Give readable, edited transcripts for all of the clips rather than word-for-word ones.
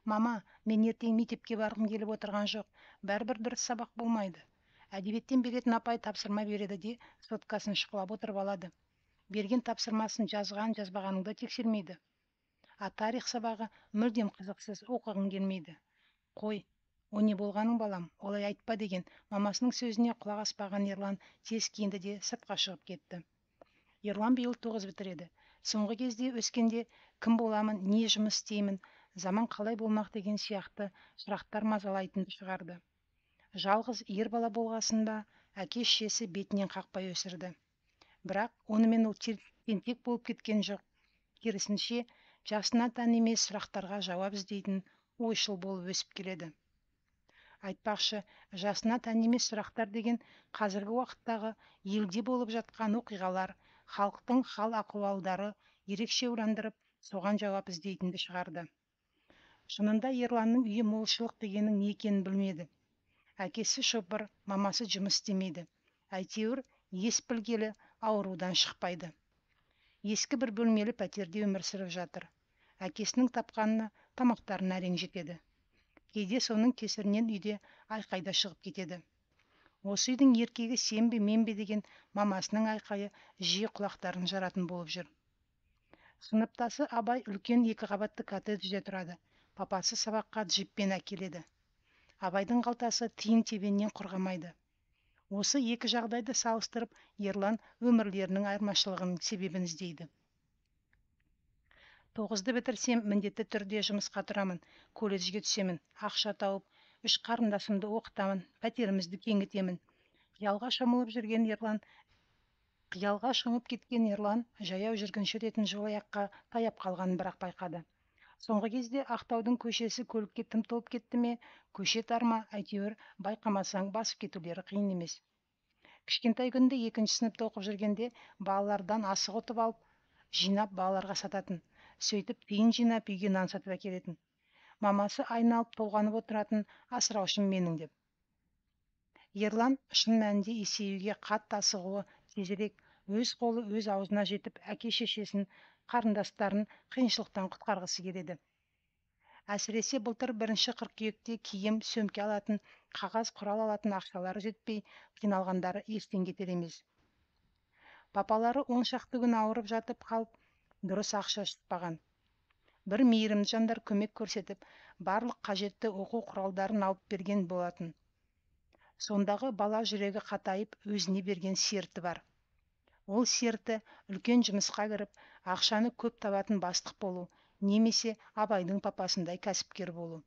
Мама, мен ертең мектепке барғым келіп отырған жоқ, бәрібір дұрыс сабақ болмайды. Әдебиеттен беретін апай тапсырма береді де, соткасын шұқылап отырып алады. Берген тапсырмасын жазған, жазбағаныңды тексермейді. А тарих сабағы мүлдем қызықсыз, оқығың келмейді. Қой, о не болғаның балам, олай айтпа деген мамасының сөзіне құлақ аспаған Ерлан тез киінді де сыртқа шығып кетті. Ерлан биыл 9 бітіреді. Соңғы кезде өскенде кім боламын, не жұмыс істеймін, заман қалай болмақ деген сияқты сұрақтар мазалайтынды шығарды. Жалғыз ер бала болғасын ба, әке шешесі бетінен қақпай өсірді. Бірақ онымен ол тентек болып кеткен жоқ. Керісінше, жасына тән емес сұрақтарға жауап іздейтін ойшыл болып өсіп келеді. Айтпақшы, жасына тән емес сұрақтар деген қазіргі уақыттағы елде болып жатқан оқиғалар, халықтың хал ахуалдары ерекше ойландырып, соған жауап іздейтінді шығарды. Шынында Ерланның үйі молшылық дегеннің не екенін білмеді. Әкесі шопыр, мамасы жұмыс істемейді. Әйтеуір ес білгелі аурудан шықпайды. Ескі бір бөлмелі пәтерде өмір сүріп жатыр. Әкесінің тапқанына тамақтарына әрең жетеді. Кейде соның кесірінен үйде айқайда шығып кетеді. Осы үйдің еркегі сен бе, мен бе деген мамасының айқайы жиі құлақтарын жаратын болып жүр. Сыныптасы Абай үлкен 2 қабатты коттеджде тұрады. Папасы сабаққа джиппен әкеледі. Абайдың қалтасы тиын тебеннен құрғамайды. Осы екі жағдайды салыстырып, Ерлан өмірлерінің айырмашылығының себебін іздейді. 9-ды бітірсем, міндетті түрде жұмысқа тұрамын, колледжге түсемін, ақша тауып, 3 қарындасымды оқытамын, пәтерімізді кеңітемін. Қиялға шомылып жүрген Ерлан, қиялға шомып кеткен Ерлан жаяу жүргінші өтетін жолаяққа таяп қалғанын бірақ байқады. Соңғы кезде Ақтаудың көшесі көлікке тым толып кетті ме, көше тар ма, әйтеуір байқамасаң басып кетулері қиын емес. Кішкентай күнде 2-ші сыныпта оқып жүргенде балалардан асық ұтып алып, жинап балаларға сататын. Сөйтіп тиын жинап үйге нан сатып әкелетін. Мамасы айналып толғанып отыратын, асыраушым менің деп. Ерлан шын мәнінде есеюге қатты асығуы тезірек өз қолы өз аузына жетіп, әке шешесін, қарындастарын қиыншылықтан құтқарғысы келеді. Әсіресе былтыр 1 қыркүйекте киім, сөмке алатын, қағаз құрал алатын ақшалары жетпей қиналғандары естен кетер емес. Папалары 10 шақты күн ауырып жатып қалып, дұрыс ақша шықпаған. Бір мейірімді жандар көмек көрсетіп, барлық қажетті оқу құралдарын алып берген болатын. Сондағы бала жүрегі қатайып, өзіне берген серті бар. Ол серті үлкен жұмысқа кіріп, ақшаны көп табатын бастық болу, немесе Абайдың папасындай кәсіпкер болу.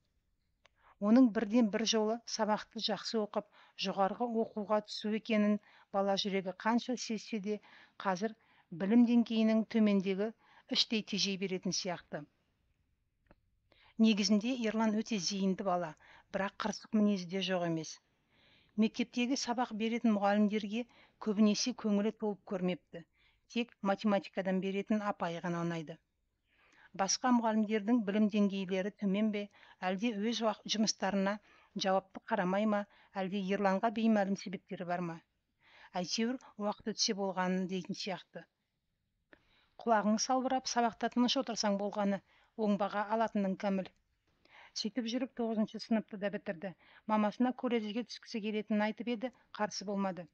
Оның бірден бір жолы сабақты жақсы оқып, жоғарғы оқуға түсу екенін бала жүрегі қанша сезсе де, қазір білім деңгейінің төмендегі іштей тежей беретін сияқты. Негізінде Ерлан өте зейінді бала, бірақ қырсық мінезі де жоқ емес. Мектептегі сабақ беретін мұғалімдерге көбінесе көңілі толып көрмепті. Тек математикадан беретін апайы ғана ұнайды. Басқа мұғалімдердің білім деңгейлері төмен бе, әлде өз жұмыстарына жауапты қарамай ма, әлде Ерланға беймәлім себептері бар ма? Әйтеуір уақыт өтсе болғанын дейтін сияқты. Құлағың салбырап сабақта тыныш отырсаң болғаны, оңбаға алатының кәміл. Сөйтіп жүріп 9-шы сыныпты да бітірді. Мамасына колледжге түскісі келетінін айтып еді, қарсы болмады.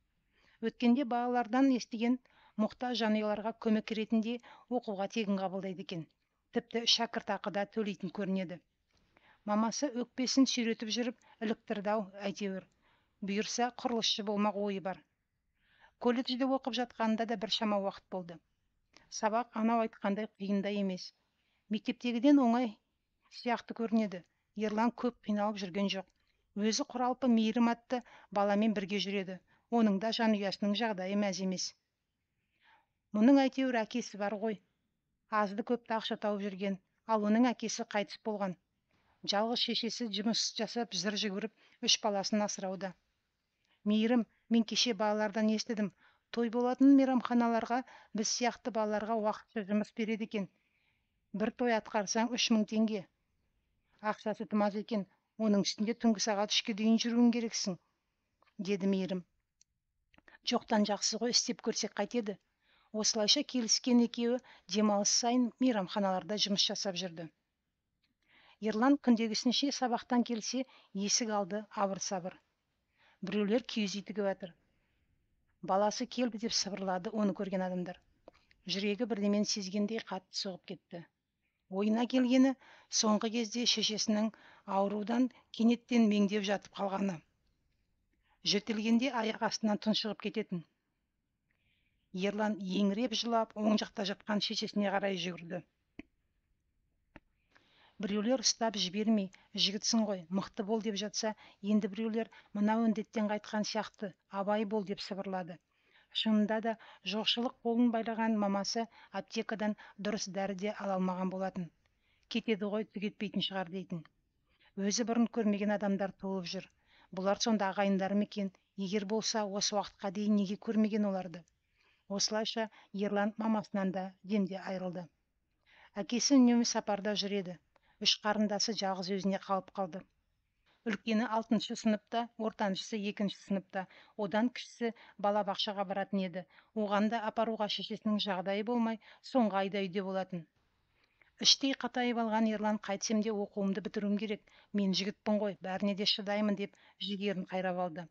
Өткенде балалардан естіген мұқтаж жанұяларға көмек ретінде оқуға тегін қабылдайды екен. Тіпті шәкіртақы да төлейтін көрінеді. Мамасы өкпесін сүйретіп жүріп іліктірді-ау әйтеуір. Бұйырса құрылысшы болмақ ойы бар. Колледжде оқып жатқанында да біршама уақыт болды. Сабақ анау айтқандай қиын да емес. Мектептегіден оңай сияқты көрінеді. Ерлан көп қиналып жүрген жоқ. Өзі құралпы мейірім атты баламен бірге жүреді. Оның да жанұясының жағдайы мәз емес. Мұның әйтеуір әкесі бар ғой. Азды көпті ақша тауып жүрген, ал оның әкесі қайтыс болған. Жалғыз шешесі жұмыс жасап зыр жүгіріп, 3 баласын асырауда. Мейірім, мен кеше балалардан естідім. Той болатын мейрамханаларға біз сияқты балаларға уақытша жұмыс береді екен. Бір той атқарсаң 3000 теңге. Ақшасы тым аз екен, оның үстінде түнгі сағат 3-ке дейін жүруің керексің, деді Мейірім. Жоқтан жақсы ғой, істеп көрсек қайтеді. Осылайша келіскен екеуі демалыс сайын мейрамханаларда жұмыс жасап жүрді. Ерлан күндегісінше сабақтан келсе, есік алды абыр-сабыр. Біреулер киіз үй тігіп жатыр. Баласы келді деп сыбырлады оны көрген адамдар. Жүрегі бірдемені сезгендей қатты соғып кетті. Ойына келгені соңғы кезде шешесінің аурудан кенеттен меңдеп жатып қалғаны. Жөтелгенде аяқ астынан тұншығып кететін. Ерлан еңіреп жылап, оң жақта жатқан шешесіне қарай жүгірді. Біреулер ұстап жібермей, жігітсің ғой, мықты бол деп жатса, енді біреулер мынау індеттен қайтқан сияқты, абай бол деп сыбырлады. Шынында да жоқшылық қолын байлаған мамасы аптекадан дұрыс дәрі де ала алмаған болатын. Кетеді ғой, түк етпейтін шығар дейтін. Өзі бұрын көрмеген адамдар толып жүр. Бұлар сонда ағайындары ма екен? Егер болса, осы уақытқа дейін неге көрмеген оларды? Осылайша Ерлан мамасынан да демде айырылды. Әкесі үнемі сапарда жүреді. Үш қарындасы жалғыз өзіне қалып қалды. Үлкені 6-шы сыныпта, ортаншысы 2-ші сыныпта, одан кішісі балабақшаға баратын еді. Оған да апаруға шешесінің жағдайы болмай, соңғы айда үйде болатын. Іштей қатайып алған Ерлан қайтсем де оқуымды бітіруім керек, мен жігітпін ғой, бәріне де шыдаймын деп жігерін қайрап алды.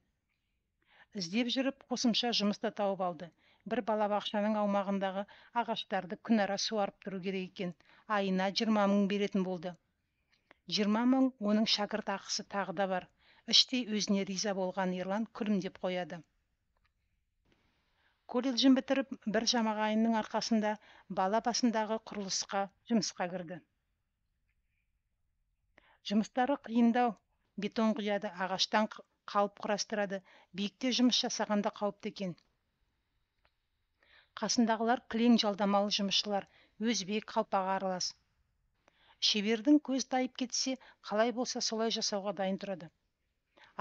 Іздеп жүріп қосымша жұмыс та тауып алды. Бір балабақшаның аумағындағы ағаштарды күнара суарып тұру керек екен. Айына 20 мың беретін болды. 20 мың оның шәкірт ақысы тағы да бар. Іштей өзіне риза болған Ерлан күлімдеп қояды. Колледжін бітіріп, бір жамағайынның арқасында бала басындағы құрылысқа жұмысқа кірді. Жұмыстары қиындау, бетон құяды, ағаштан қалып құрастырады, биікте жұмыс жасағанда қауіпті екен. Қасындағылар кілең жалдамалы жұмысшылар, өзбек қалпағы аралас. Шебердің көз тайып кетсе, қалай болса солай жасауға дайын тұрады.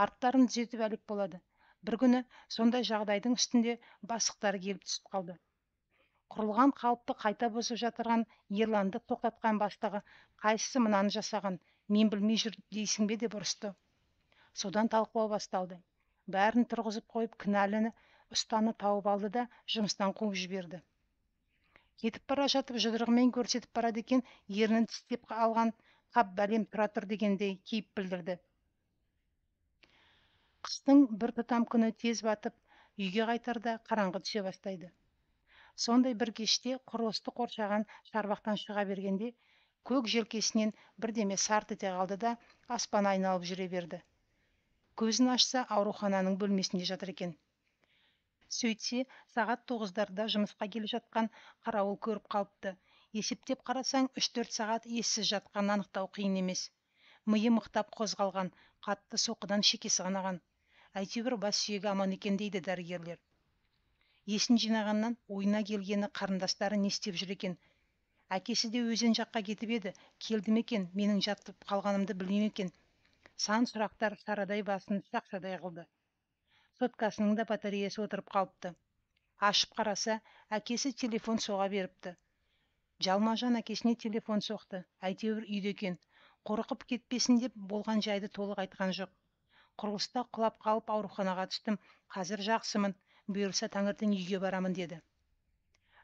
Арттарын түзетіп әлек болады. Бір күні сондай жағдайдың үстінде бастықтары келіп түсіп қалды. Құрылған қалыпты қайта бұзып жатырған Ерланды тоқтатқан бастығы, қайсысы мынаны жасаған, мен білмей жүр дейсің бе деп ұрысты. Содан талқылау басталды. Бәрін тұрғызып қойып, кінәліні ұстаны тауып алды да жұмыстан қуып жіберді. Кетіп бара жатып жұдырығымен көрсетіп барады екен, ернін тістеп алған қап бәлем тұра тұр дегендей кейіп білдірді. Қыстың бір тұтам күні тез батып, үйге қайтарда қараңғы түсе бастайды. Сондай бір кеште құрылысты қоршаған шарбақтан шыға бергенде, көк желкесінен бірдеме сарт ете қалды да аспан айналып жүре берді. Көзін ашса, аурухананың бөлмесінде жатыр екен. Сөйтсе, сағат 9-дарда жұмысқа келе жатқан қарауыл көріп қалыпты. Есептеп қарасаң, 3-4 сағат ессіз жатқанын анықтау қиын емес. Миы мықтап қозғалған, қатты соққыдан шекесі қанаған. Әйтеуір бас сүйегі аман екен дейді дәрігерлер. Есін жинағаннан ойына келгені қарындастары не істеп жүр екен. Әкесі де өзен жаққа кетіп еді, келді ме екен, менің жатып қалғанымды білмей ме екен. Сан сұрақтар сарадай басын сақшадай қылды. Соткасының да батареясы отырып қалыпты. Ашып қараса, әкесі телефон соға беріпті. Жалма-жан әкесіне телефон соқты, әйтеуір үйде екен. Қорқып кетпесін деп болған жайды толық айтқан жоқ. Құрылыста құлап қалып ауруханаға түстім, қазір жақсымын, бұйырса таңертең үйге барамын деді.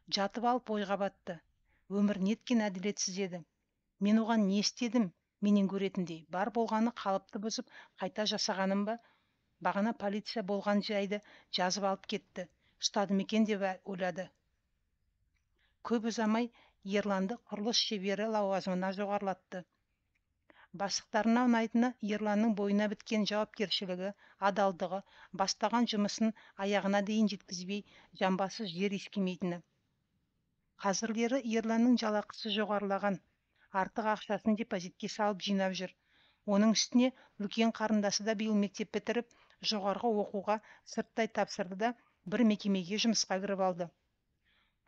Жатып алып ойға батты. Өмір неткен әділетсіз еді. Мен оған не істедім, менен көретіндей. Бар болғаны қалыпты бұзып, қайта жасағаным ба? Бағана полиция болған жайды жазып алып кетті. Ұстадым екен деп ойлады. Көп ұзамай Ерланды құрылыс шебері лауазымына жоғарылатты. Бастықтарына ұнайтыны Ерланның бойына біткен жауапкершілігі, адалдығы, бастаған жұмысын аяғына дейін жеткізбей, жамбасы жер иіскемейтіні. Қазірлері Ерланның жалақысы жоғарылаған, артық ақшасын депозитке салып жинап жүр. Оның үстіне үлкен қарындасы да биыл мектеп бітіріп, жоғарғы оқуға сырттай тапсырды да бір мекемеге жұмысқа кіріп алды.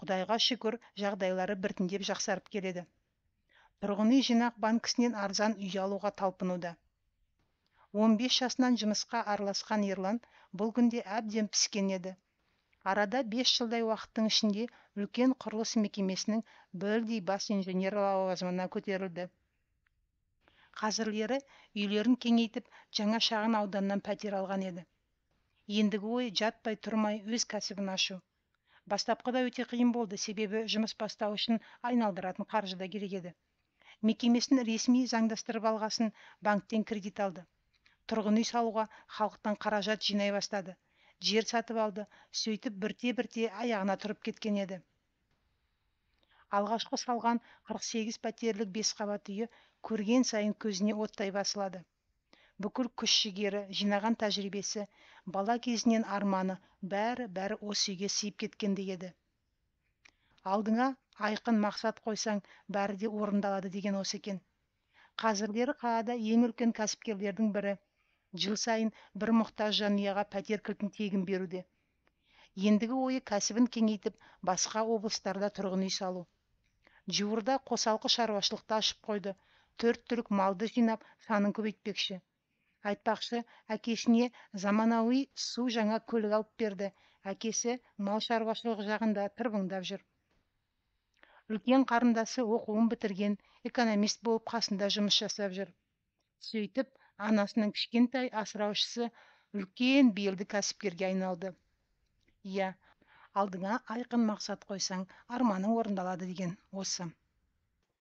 Құдайға шүкір, жағдайлары біртіндеп жақсарып келеді. Тұрғын үй жинақ банкісінен арзан үй алуға талпынуда. 15 жасынан жұмысқа араласқан Ерлан бұл күнде әбден піскен еді. Арада 5 жылдай уақыттың ішінде үлкен құрылыс мекемесінің білдей бас инженері лауазымына көтерілді. Қазірлері үйлерін кеңейтіп, жаңа шағын ауданнан пәтер алған еді. Ендігі ой жатпай тұрмай өз кәсібін ашу. Бастапқыда өте қиын болды, себебі жұмыс бастау үшін айналдыратын қаржы да керек еді. Мекемесін ресми заңдастырып алғасын, банктен кредит алды. Тұрғын үй салуға халықтан қаражат жинай бастады. Жер сатып алды. Сөйтіп бірте-бірте аяғына тұрып кеткен еді. Алғашқы салған 48 пәтерлік 5 қабат үйі көрген сайын көзіне оттай басылады. Бүкіл күш-жігері, жинаған тәжірибесі, бала кезінен арманы, бәрі-бәрі осы үйге сыйып кеткендей еді. Алдыңа айқын мақсат қойсаң, бәрі де орындалады деген осы екен. Қазірлері қалада ең үлкен кәсіпкерлердің бірі. Жыл сайын бір мұқтаж жанұяға пәтер кілтін тегін беруде. Ендігі ойы кәсібін кеңейтіп, басқа облыстарда тұрғын үй салу. Жуырда қосалқы шаруашылықты ашып қойды. 4 түлік малды жинап, санын көбейтпекші. Айтпақшы, әкесіне заманауи су жаңа көлік алып берді. Әкесі мал шаруашылығы жағында тырбыңдап жүр. Үлкен қарындасы оқуын бітірген, экономист болып қасында жұмыс жасап жүр. Сөйтіп, анасының кішкентай асыраушысы үлкен белді кәсіпкерге айналды. Иә, алдыңа айқын мақсат қойсаң, арманың орындалады деген осы.